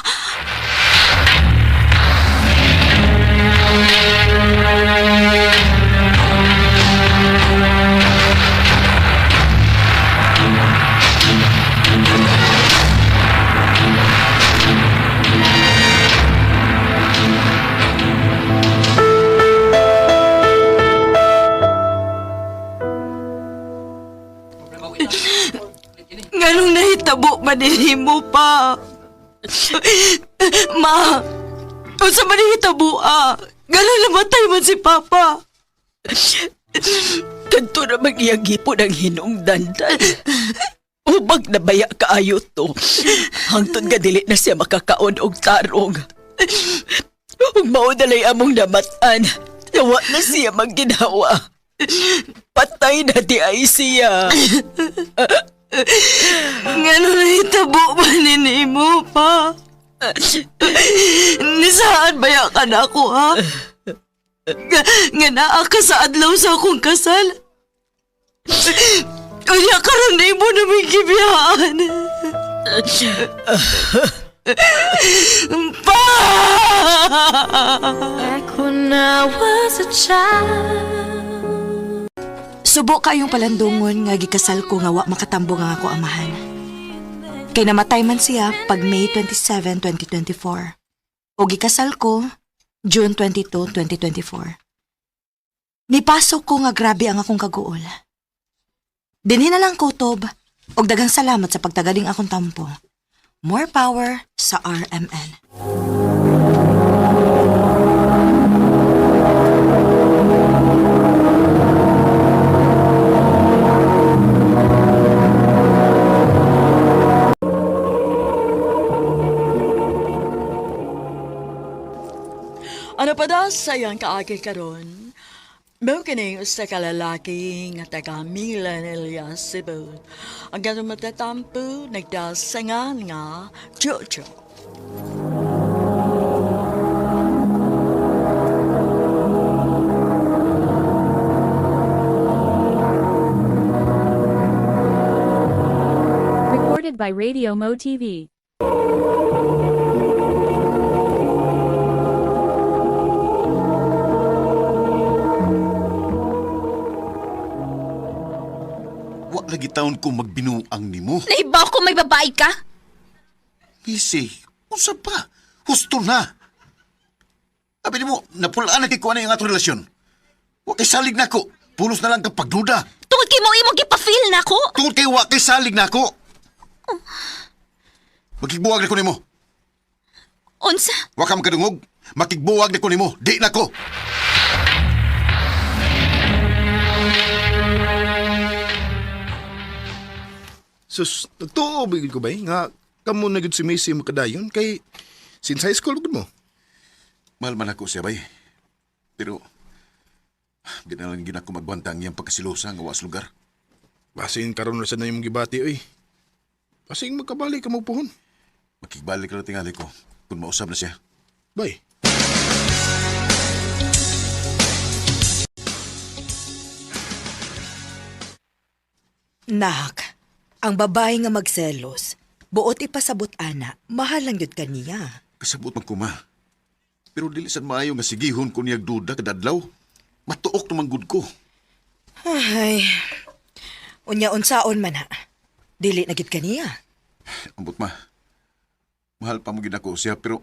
Nganong nahitabo man mo pa? Ma, unsa man nahitabo ah? Nganong namatay man si Papa? Kanto na iyang gipon ang hinungdan. Ubag na baya kaayo to. Hangtod nga dili na siya makakaon og tarong. Ug mao dalay among namatan. Wa na siya magginawa. Patay na di ay siya. Nganong nahitabo man nimo pa? Nisaan ba ya ka na ako ha? Nga naa ka sa adlaw sa akong kasal? Unya karon na imo na may gibiyaan. Pa! Back when I was a child. Subo kayong palandungon nga gikasal ko nga wa makatambong ang ako amahan. Kay namatay man siya pag May 27, 2024. O gikasal ko June 22, 2024. Nipasok ko nga grabe ang akong kaguol. Dinhi na lang kutob og daghang salamat sa pagtagaling akong tampo. More power sa RMN. Ano pa daw sa iyang kaagi karon? Mao kining usa ka lalaki nga taga Milan Elias Cebu. Ang ganong matatampo nagdasangan nga Jojo. Recorded by Radio Mo TV. Wa lagi taon ko magbinuang nimo. Naibaw ko may babae ka? Missy, unsa pa? Husto na. Abi nimo, napulaan na kay kuha na yung atong relasyon. Wa kay salig nako. Pulos na lang kang pagduda. Tungod kay mo imong gipa-feel nako. Tungod kay wa kay salig nako. Makigbuwag na ko nimo. Unsa? Wa ka makadungog. Makigbuwag na ko nimo. Di na ko. Sus, nagtuo ba ko ba nga kamo na gud si Macy makadayon kay since high school gud mo. Mahal man ako siya, bay. Pero, di na lang gina ko magwanta ang iyang pagkasilosa nga was lugar. Basin karon ra sad na imong gibati oy. Basin magkabalik ka mo pohon. Makigbalik na tingali ko kung mausab na siya. Bay. Nak, ang babae nga magselos, buot ipasabot ana, mahal lang yun kaniya. Kasabot man ko, ma. Pero dili sad maayo nga sigihon ko niyag duda kadadlaw. Matuok naman gud ko. Ay, unya unsaon man ha. Dili na gid kaniya. Ambot ma. Mahal pa mo gid ako siya pero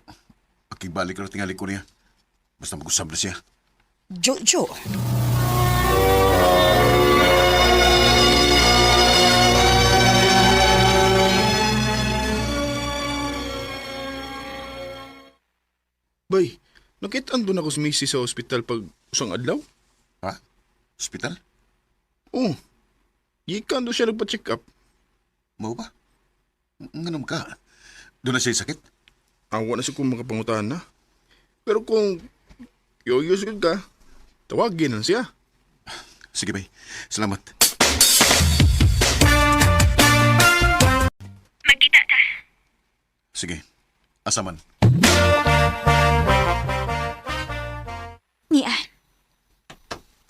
makigbalik na tingali ko niya. Basta mag-usab na siya. Jojo. Bay, nakita doon ako si Macy sa ospital pag usang adlaw. Ha? Hospital? Oh. Gikan do siya nagpa-check up. Mao ba? Nganong ka? Doon na siya sakit? Awa na siya kung makapangutahan na. Pero kung curious gud ka, tawagin na siya. Sige, bay. Salamat. Magkita ta. Sige. Asa man. Niya.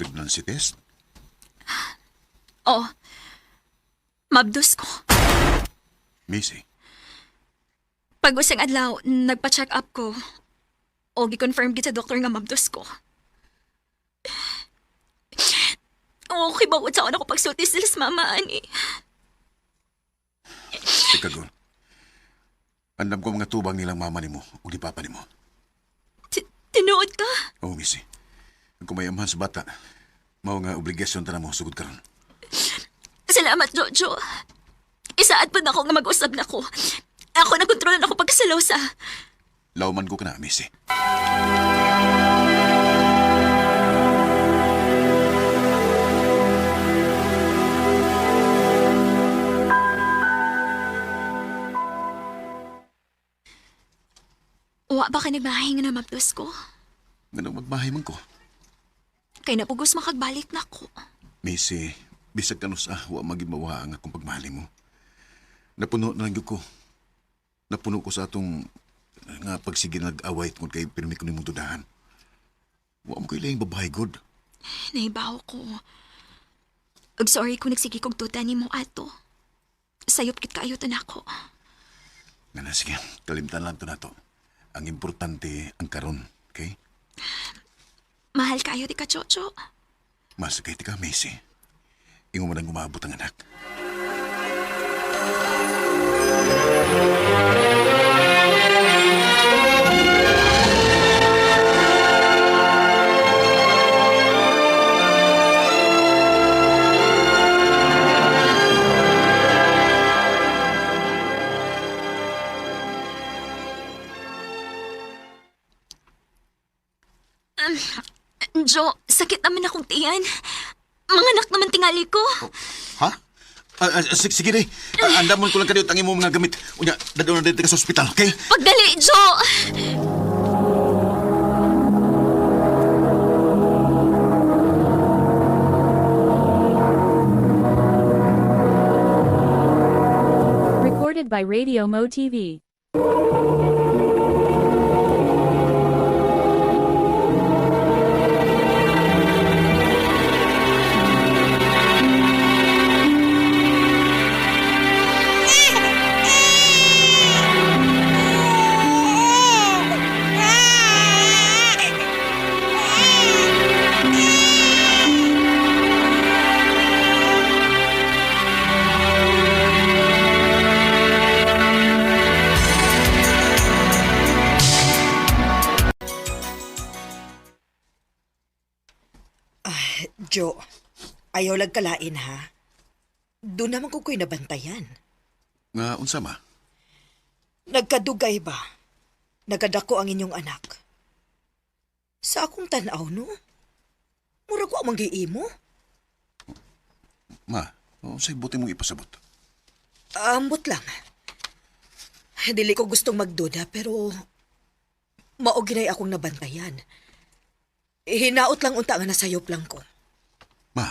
Pregnancy test? Oo. Mabdos ko. Missy, Pag usang adlaw, nagpa-check up ko. O gi-confirm gid sa doktor nga mabdos ko. Oo, kay bawat sa ako pagsulti sila sa mama, ani. teka gon. Andam ko mga tubang nilang mama nimo ug ni papa nimo. Tinuod ka? Oo, Missy. Ang kumayamhan sa bata, mao nga obligasyon ta mo sugod karon. Salamat, Jojo. Isaad pa na ako nga mag-usab na ko. Ako na kontrolan ako pagkasalaw sa... Lawman ko kana, Missy. Wa ba ka nagmahay nga na mabdos ko? Nganong magmahay man ko. Kay napugos makagbalik na ko. Missy, bisag kanus ah, wa magid mawa ang akong pagmahal mo. Napuno na lang gyud ko. Napuno ko sa atong nga pagsige nag-away tungod kay pirmi ko nimong dudahan. Wa mo ko'y lahing babae god. Nahibaw ko. Ug sorry kung nagsige kog tuta nimo ato. Sayop kit kaayo to nako. Nga na, sige, kalimtan lang to nato. Ang importante ang karon, okay? Mahal kaayo di ka, Jojo. Mas kay ka, Missy. Ingo man ang umabot ang anak. Jo, sakit naman akong tiyan. Mga anak naman tingali ko. Ha? Sige, sige day. Andamon ko lang kaniyot ang imong mga gamit. Unya, dadon na dito ka sa ospital, okay? Pagdali, Jo! Recorded by Radio Mo TV. Jo, ayaw lang kalain ha. Doon naman ko ko'y nabantayan. Nga, unsa ma? Nagkadugay ba? Nagkadako ang inyong anak. Sa akong tanaw, no? Mura ko ang manggiimo. Ma, unsay buti mong ipasabot? Ambot lang. Dili ko gustong magduda pero mao ginay akong nabantayan. Hinaot lang unta nga nasayop lang ko. Ma,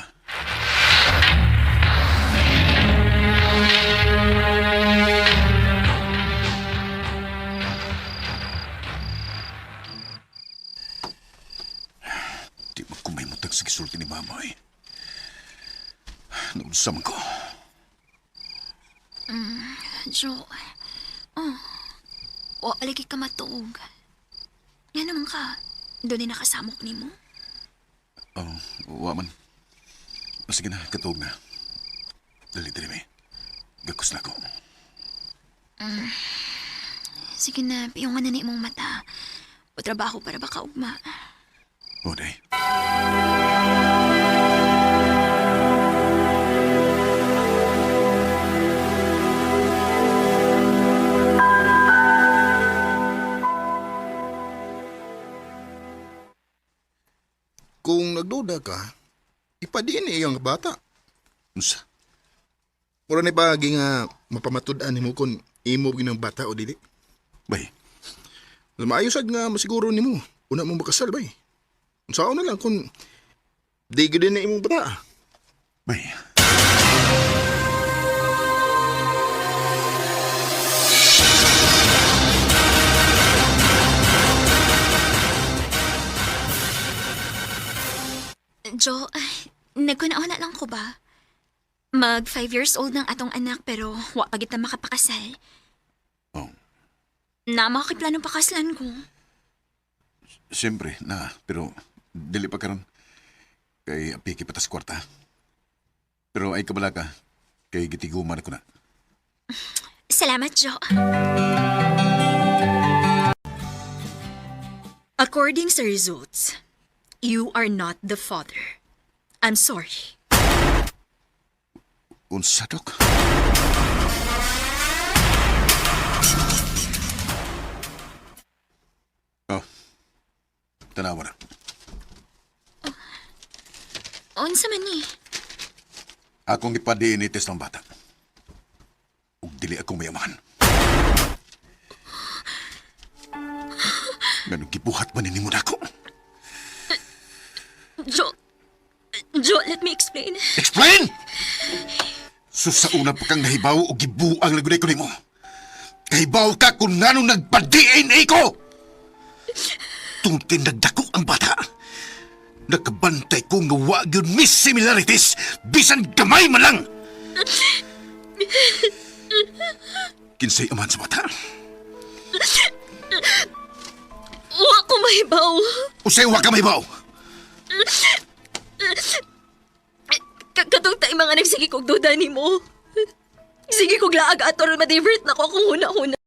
di ba kumay mutag sa gisulti ni mama eh. Naunsa man ko. Jo, oh, wa lagi ka matuog. Nga naman ka, doon ni nakasamok nimo. Oh, wa man. Oh, sige na, katuog na. Dali, dali, may. Gakos na ako. Sige na, piyungan na ni imong mata. O trabaho para baka ugma. O, day. Kung nagduda ka, ipadiin iyang bata. Unsa? Mura ni ba nga mapamatud-an nimo kung imo ginang bata o dili? Bay, Maayo sad nga masiguro nimo. Una mo makasal bay. Unsaon na lang kung di gyud na imong bata. bay. Jo, nagkunauna lang ko ba? Mag 5 years old ng atong anak pero wa pa kita makapakasal. Oh. Na makakiplanong pakaslan ko. Siyempre, na. Pero dili pa karon. Kay apiki patas kwarta. Pero ay kabala ka. Kay gitiguman ako na. Salamat, Jo. According sa results, you are not the father. I'm sorry. Unsa, Dok? Oh. Tanawa na. Unsa man ni? Akong ipa-DNA test ang bata. Ug dili akong mayaman. Nganong gibuhat man ni mo nako? Jo, Jo, let me explain. Explain! Sus, sa una pa kang nahibaw o gibuang lagunay ko nimo. Kahibaw ka kung nganong nagpa-DNA ko! Tungkol kay nagdako ang bata. Nakabantay ko nga wa gyud miss similarities bisan gamay man lang. Kinsay aman sa bata? Wa ko mahibaw. Usay wa ka mahibaw. Katong tay mga nagsige kog duda nimo. Sige kog laag ato ron ma-divert na ko akong huna-huna.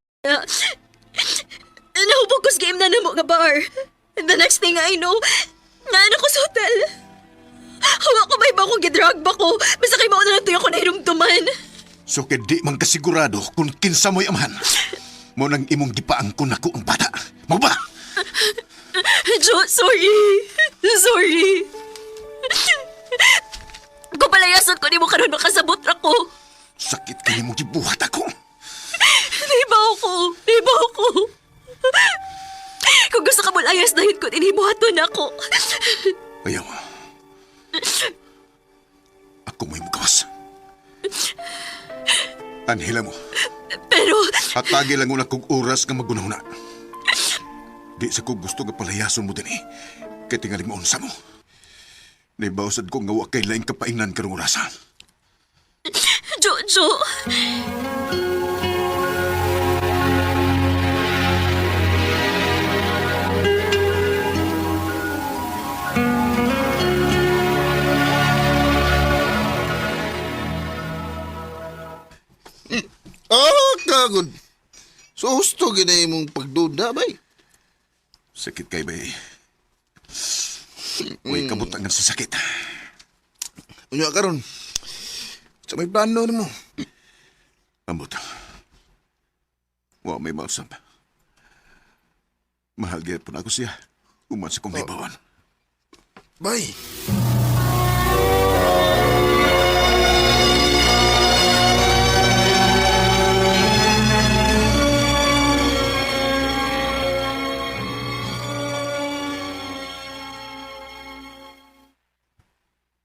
Nahubog ko sa game na namo nga bar. And the next thing I know, naan ako sa hotel. Hawa ko may kung gidrag ba ko. Basta kay mauna lang tuyo ako nahirumduman. So kay di man kasigurado kung kinsa mo'y amahan. Mo nang imong gipaangkon nako ang bata. Mao ba? Jo, sorry. Sorry. Kung palayason ko nimo karon makasabot ra ko. Sakit kay imong gibuhat ako. Nahibaw ko. Nahibaw ko. Kung gusto ka mo layas dahil ko, inibuhaton ako. Ayaw. Ako mo'y mukawas. Anhela mo. Pero, Hatagi lang una kong oras nga magunahuna. Di sa ko gusto nga palayason mo din eh. Kay tingaling maunsa mo. Naibawsad ko nga wa kay laing kapaingnan karong orasa. Jojo. Ah, kagod. So husto gina imong pagduda bay. Sakit kay bay. Uy, kabutangan sa sakit. Unya karon. Sa may plano nimo. Ambot. Wa may mausap. Mahal gyud ako siya. Human sa kong hibawan. Bay.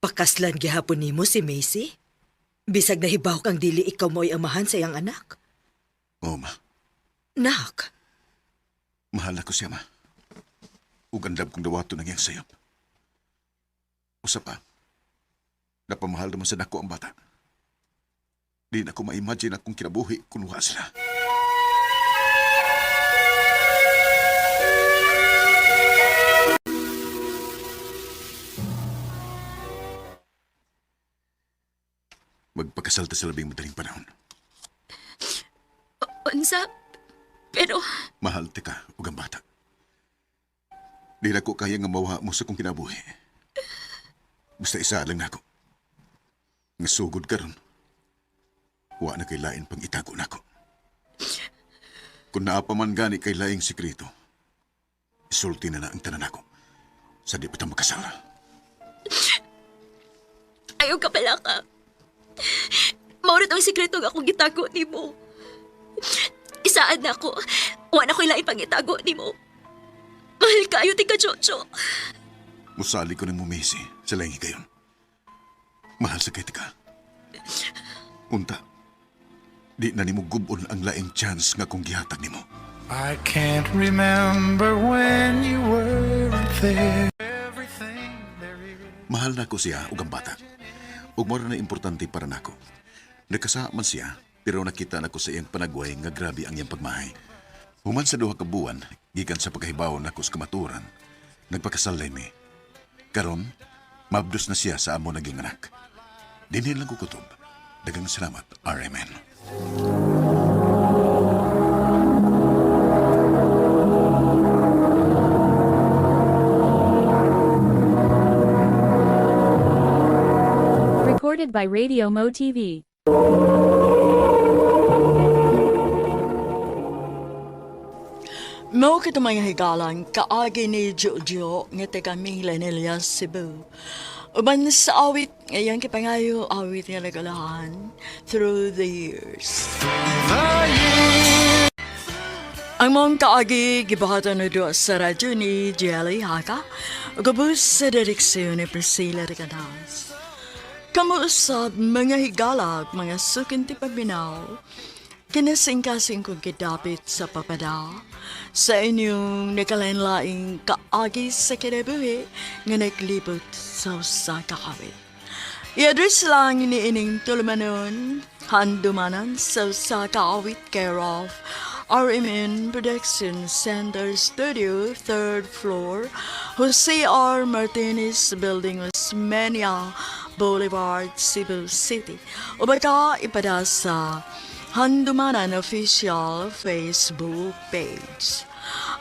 Pakaslan gihapon nimo si Macy? Bisag nahibaw kang dili ikaw mo'y amahan sa iyang anak. Oo, ma. Nak, Mahal ako siya, ma. Ug andam kong dawato ng iyang sayop. Usa pa, napamahal naman sa nako ang bata. Di na ko ma-imagine akong kinabuhi kung wa sila. Magpakasal ta sa labing madaling panahon. Unsa? Pero, Mahal ti ka ug ang bata. Di na ko kaya nga mawa mo sa kong kinabuhi. Basta isa lang nako. Nga sugod karon. Wa na kay lain pang itago nako. Kung naa pa man gani kay laing sekreto, isulti na na ang tanan nako. Sa di pa ta makasal. ayaw ka pala ka. Maurat ang sikreto nga akong gitago nimo. Isaan na ako. Wa na ko ilaing pangitago nimo. Mahal kayo, tika Jojo. Musali ko ng mumisi sa laing higayon. Mahal sa kay ka. Unta, di na nimo gubon ang laing chance nga kung gihatag nimo. I can't remember when you weren't there. Mahal na ko siya ug ang bata. Ug mao ra na importante para nako. Nagkasa man siya, pero nakita nako sa iyang panagway nga grabe ang iyang pagmahay. Human sa 2 ka buwan, gikan sa pagkahibaw nako sa kamatuoran, nagpakasal mi. Karon, mabdos na siya sa amo naging anak. Dinhi lang ko kutob. Daghang salamat, RMN. Recorded by Radio Mo TV. Mao kita mga higalan, kaagi ni Jojo nga taga Milanilla, Cebu. Uban sa awit, ngayang kipangayo, awit nga nagalahan through the years. Ang mong kaagi, gibahatan na doon sa radyo ni Jelly Haka, gabus sa direksyon ni Priscilla Recanas. Kamu usab mga higalag, mga sukinti pagbinaw, kinasingkasing kong kidapit sa papada, sa inyong nakalain-laing kaagi sa kinabuhi nga naglibot sa usa ka kawit. I-address lang ni ining tulumanon, handumanan sa usa ka awit care of RMN Production Center Studio, 3rd floor, Jose R. Martinez Building, Osmeña Boulevard, Cebu City. O baka ipada sa Handumanan Official Facebook page.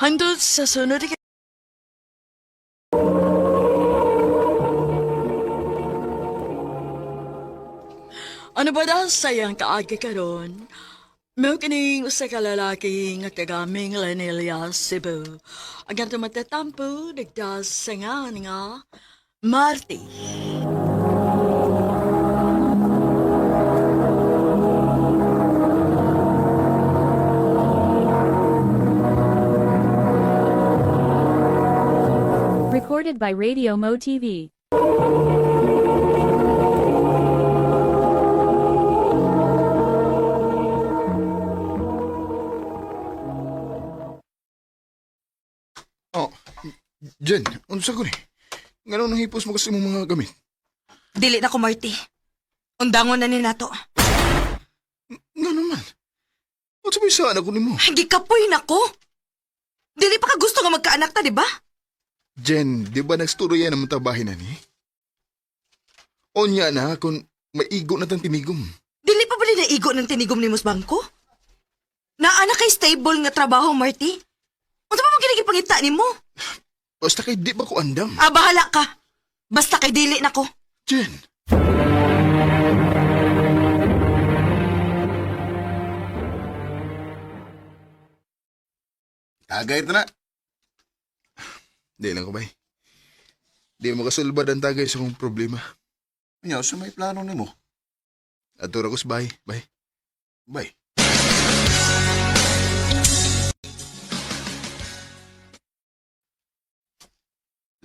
Hangtod sa sunod. Ano ba daw sayang kaagi karon? Mao kining usa ka lalaki nga taga Minglanilla, Cebu. Ang kanto matatampo, nagdasangan nga Marty. Recorded by Radio Mo TV. Oh, Jen, unsa ko ni? Ngano nang hipos mo kasi mong mga gamit? Dili na ko, Marty. Undangon na ni nato. Ngano man? Unsa may saan ako nimo? Gikapoy na ko. Dili pa ka gusto nga magkaanak ta, di ba? Jen, di ba nagsturya naman tabahin na ni? Onya na kung maigo na tang tinigom. Dili pa ba ni naigo ng tinigom ni Mus Bangko? Naa na kay stable nga trabaho, Marty. Unsa pa man kini gipangita nimo? Basta kay di ba ko andam? Ah, bahala ka. Basta kay dili na ko. Jen! Tagay na. Di lang ko, bay. Di mo kasulbad ang tagay sa kong problema. Nya, sa may plano nimo? Atura ko sa bay. Bay. Bay.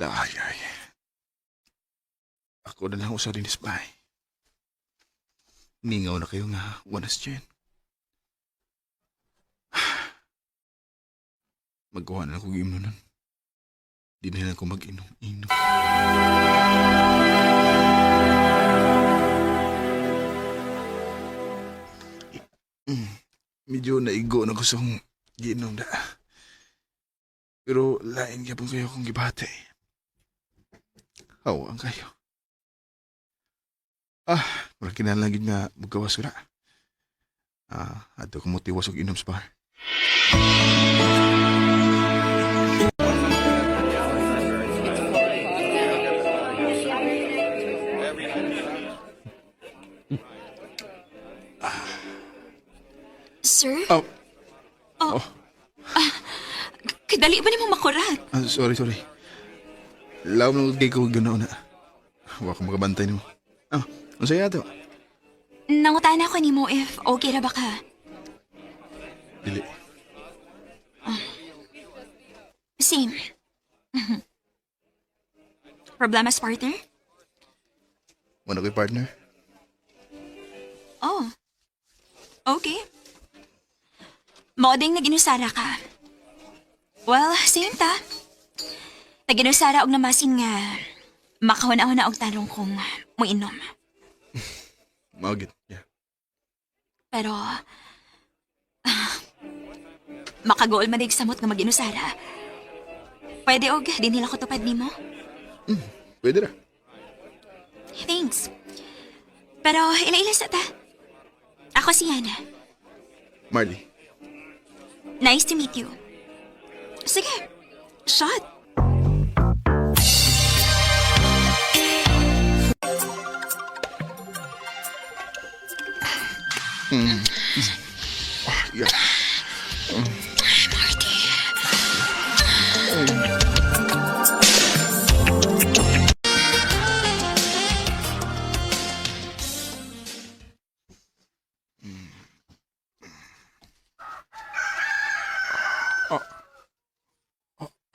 Ay, ay. Ako na lang usa din is bay. Ningaw na kayo nga, wanas Jen. Magkuha na lang kong imno nun. Di na lang ako mag-inom-inom. Medyo naigo na ko sa akong giinom da. Pero lain gyapon kayo akong gibate. Aw, ang kayo. Ah, murag kinahanglan gyud nga maggawas ko na. Ah, adto ko motiwas og inom sa bar. Sir? Oh. Oh. Ah, kadali ba nimo makurat? Ah, sorry, sorry. Laom na kay ko ganaw na. Wa ko makabantay nimo. Ah, unsay ato? Nangutana ko nimo if okay ra ba ka. Dili. Same. Problemas, partner? Wala ko'y partner. Oh. Okay. Mao ding nag-inusara ka. Well, same ta. Nag-inusara og namasin nga makahuna-huna og tarong kung muinom. Mao gid. Yeah. Pero, makagool man samot nga mag-inusara. Pwede og, di nila ko tupad nimo. Pwede ra. Thanks. Pero ila-ila sa ta. Ako si Yana. Marley. Nice to meet you. Sige, shot. Ah, yeah. Marty.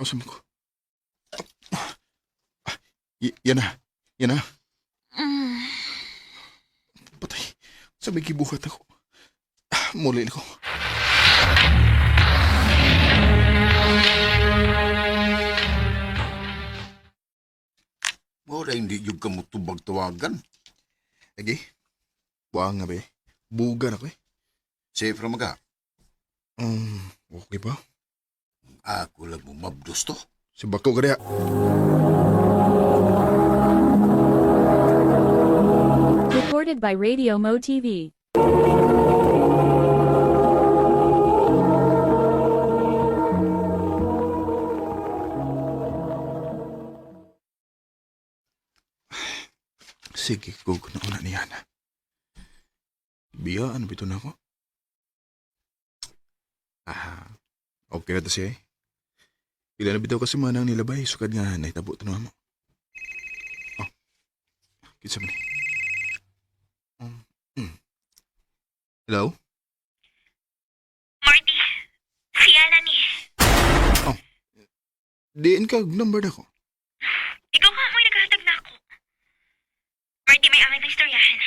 Asa man ko? Ah, yan na. Yan na. Patay. Sa may gibuhat ako. Ah, muli na ko. Mura hindi yung ka mo tubag tawagan. Agi. Buang nga ba eh. Buga na ko eh. Safe ra ka. Okay ba? Ako lang mo mabdos to. Si Bako ka diha. Recorded by Radio Mo TV. Sige, go na una niya na. Biya, ano bito na ako? Ah, okay na to siya eh. Pila na bitaw kasi manang nilabay, sukad nga naitabo to na mo. Oh, kinsa man eh. Hello? Marty, si Yana ni. Diin ka, number na ko. Ikaw nga mo'y naghatag na ako. Marty, may angay ng istoryahan.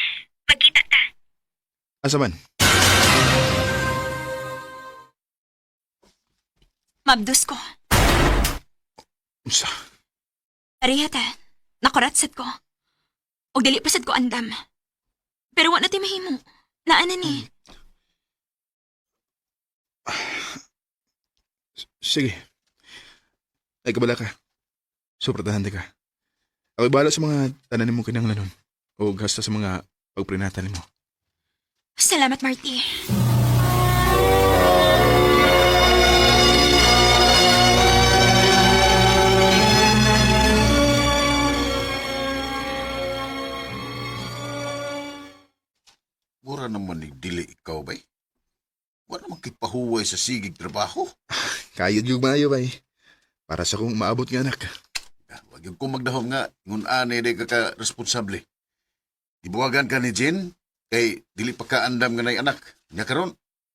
Magkita ta. Asa man? Mabdos ko. Unsa? Pareha ta. Nakurat sad ko. Og dili pa sad ko andam. Pero wa na ti mahimo. Naana ni. Sige. Ay, kabala ka. Suportahan ka. Ako'y bahala sa mga tanan mo kinanglanon. O gasta sa mga pagprinatan mo. Salamat, Marty. Mura naman ni dili ikaw bay. Wala naman kay pahuway sa sigig trabaho. Kayod yung maayo bay. Para sa kong maabot nga anak. Ah, wag yung kong magdahom nga, ngun ani di ka ka-responsable. Ibuwagan ka ni Jen, kay dili pa ka andam nga nay anak. Nya karon,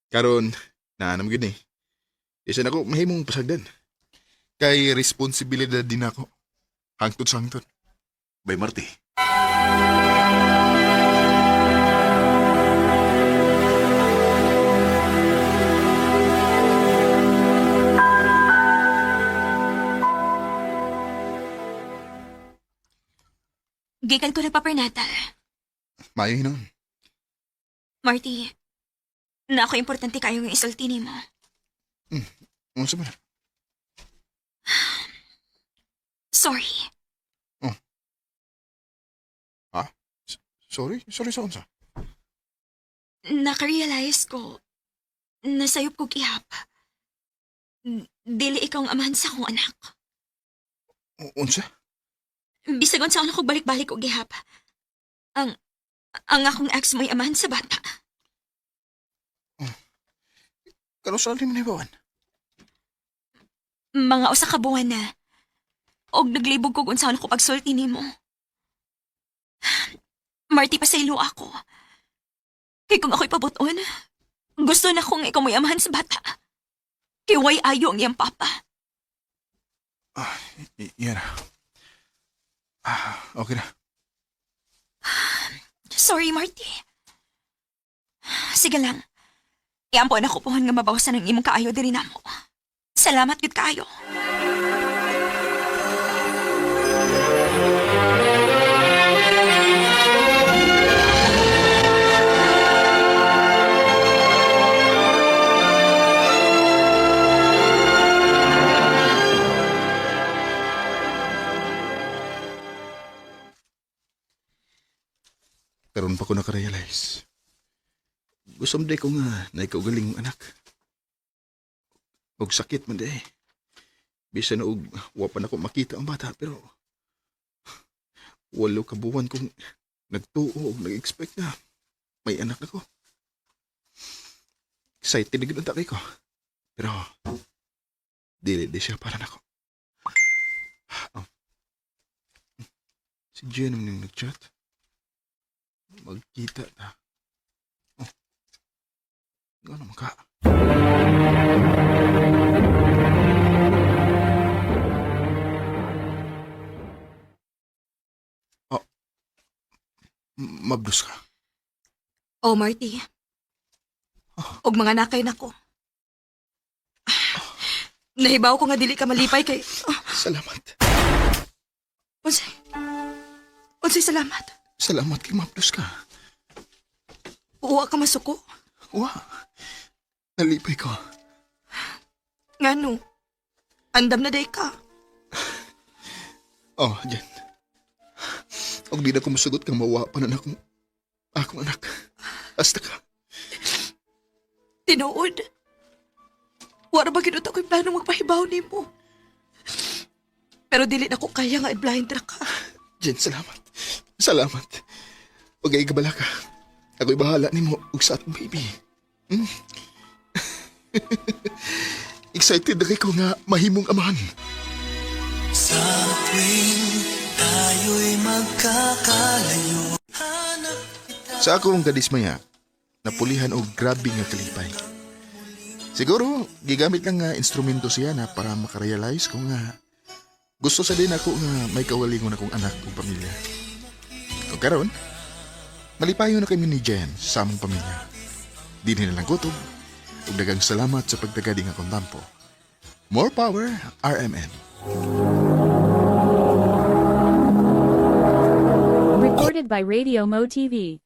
Karon, naanam gid ni. Isa na ko mahimong pasagdan. Kay responsibilidad din ako. Hangtod sa hangtod. Bay Marty. Gikan ko nagpapernatal. Maayo hinon. Marty, na ako importante kayo nga isulti nimo. Unsa man? Sorry. Ha? Sorry? Sorry sa unsa? Nakarealize ko, nasayop ko gihap. Dili ikaw ang amahan sa akong anak. Unsa? Bisag unsa ako balik-balik og gihap. Ang akong ex mo'y amahan sa bata. Karon sa alim ni bawan. Mga usa ka buwan na. Og naglibog kog unsa ako pagsulti nimo. Marty, pasaylo ako. Kay kung ako'y pabuton, gusto na kong ikaw mo'y amahan sa bata. Kay way ayo ang iyang papa. Ah, yan na. Ah, okay na. Sorry, Marty. Sige lang. Iampo na ko pohon nga mabawasan ang imong kaayo diri namo. Salamat gud kaayo. Karon pa ko nakarealize. Gusto mo ko nga na ikaw galing anak. Og sakit man day. Bisan og wa pa nako makita ang bata pero 8 ka buwan kong nagtuo og nag-expect na may anak na ko. Excited na gud ang takay ko. Pero dili di siya para nako. Oh. Si Jen ang nang nag-chat. Magkita ta. Oh. Nga naman ka? Oh. Mabdos ka. Oh, Marty. Og mga nakay nako. Nahibaw ko nga dili ka malipay kay... Oh, Salamat. unsay? Unsay salamat? Salamat kay mabdos ka. Uwa ka masuko. Wa. Nalipay ko. Ngano? Andam na day ka. Oh, Jen. Og di na ko musugot kang mawa pa na akong akong anak. Asta ka. Tinuod. Wala ba ginuto ko'y plano magpahibaw nimo? Pero dili na ko kaya nga i-blind ra ka. Jen, salamat. Salamat. Huwag ay gabala ka. Ako'y bahala nimo ug sa atong baby. Hmm? Excited na kay ko nga mahimong amahan. Sa tuwing tayo'y magkakalayo, hanap Sa akong kadismaya, napulihan og grabe nga kalipay. Siguro, gigamit lang nga instrumento siya na para makarealize ko nga gusto sa din ako nga may kawalingon akong anak ug pamilya. Ug karon, malipayon na kami ni Jen sa among pamilya. Di nila lang kutob, ug daghang salamat sa pagtagadi nga akong tampo. More power, RMN. Recorded by Radio Mo TV.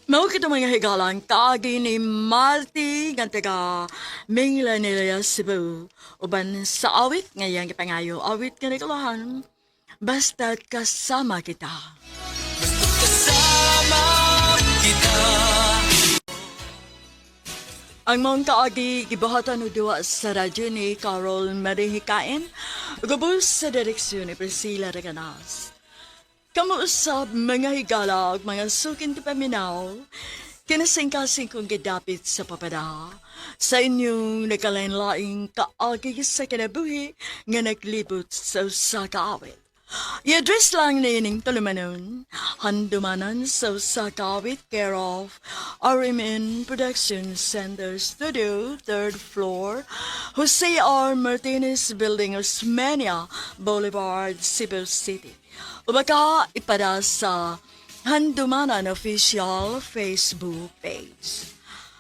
Mao kita mga higalang kaagi ni Marty nga taga Mingla nila Cebu. Uban sa awit ngayang gipangayo awit nga nikulahan. Basta't kasama kita. Kasama kita. Ang mong kaagi gibuhatan og duwa sa radyo ni Carol Marihikain, gubos sa direksyon ni Priscilla Reganas. Kamuusab mga higala ug mga sukin ti paminaw, kinasingkasing kong gidapit sa papada, sa inyong nagkalain-laing kaagi sa kinabuhi nga naglibot sa usa ka awit. I-address lang niining tulumanon, handumanan sa usa ka awit, care of RMN Production Center Studio, 3rd floor, Jose R. Martinez Building, Osmeña Boulevard, Cebu City. O baka ipada sa Handumanan Official Facebook page.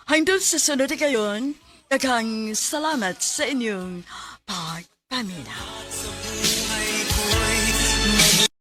Hangtod sa sunod kayon, daghang salamat sa inyong pagpaminaw.